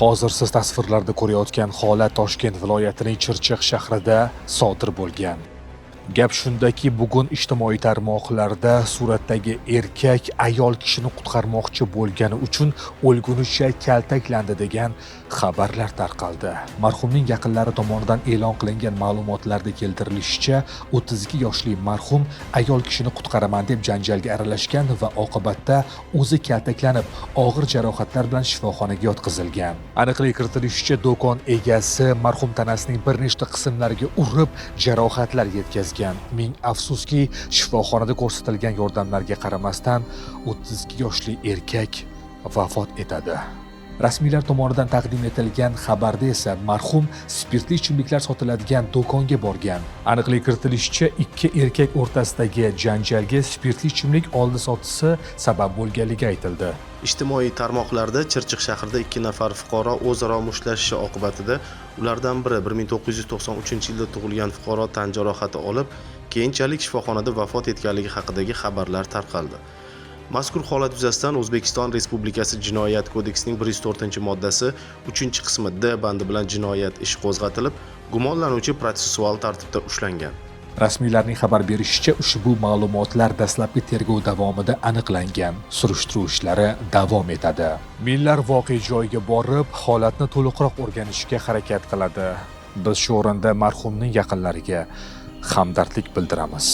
Hozir siz tasvirlarda ko'rayotgan holat Toshkent viloyatining Chirchiq shahrida sodir bo'lgan. Gap shundaki, bugun ijtimoiy tarmoqlarda suratdagi erkak ayol kishini qutqarmoqchi bo'lgani uchun o'lgunicha kaltaklandi degan xabarlar tarqaldi. Marhumning yaqinlari tomonidan e'lon qilingan ma'lumotlarda keltirilishicha, 32 yoshli marhum ayol kishini qutqaraman deb janjalga aralashgan va oqibatda o'zi kaltaklanib, og'ir jarohatlar bilan shifoxonaga yotqizilgan. Aniqlik kiritilishicha, do'kon egasi marhum tanasining bir nechta qismlariga urib, jarohatlar yetkazgan. Ming afsuski, shifoxonada ko'rsatilgan yordamlarga qaramasdan 32 yoshli erkak vafot etadi. Rasmiylar tomonidan taqdim etilgan xabarda esa marhum spirtli ichimliklar sotiladigan do'konga borgan. Aniqlik kiritilishicha, ikki erkak o'rtasidagi janjalga spirtli ichimlik oldi-sotdisi sabab bo'lganligi aytildi. Ijtimoiy tarmoqlarda Chirchiq shahrida ikki nafar fuqaro o'zaro mushtlashishi oqibatida ulardan biri 1993-yilda tug'ilgan fuqaro tan jarohati olib, keyinchalik shifoxonada vafot etganligi haqidagi xabarlar tarqaldi. Mazkur holat yuzasidan O'zbekiston Respublikasi Jinoyat kodeksining 104-moddasi 3-qismi D bandi bilan jinoyat ishi qo'zg'atilib, gumonlanuvchi protsessual tartibda ushlangan. Rasmiylarning xabar berishicha, ushbu ma'lumotlar dastlabki tergov davomida aniqlangan. Surishtiruv ishlari davom etadi. Millar voqea joyiga borib, holatni to'liqroq o'rganishga harakat qiladi. Biz shu o'rinda marhumning yaqinlariga hamdardlik bildiramiz.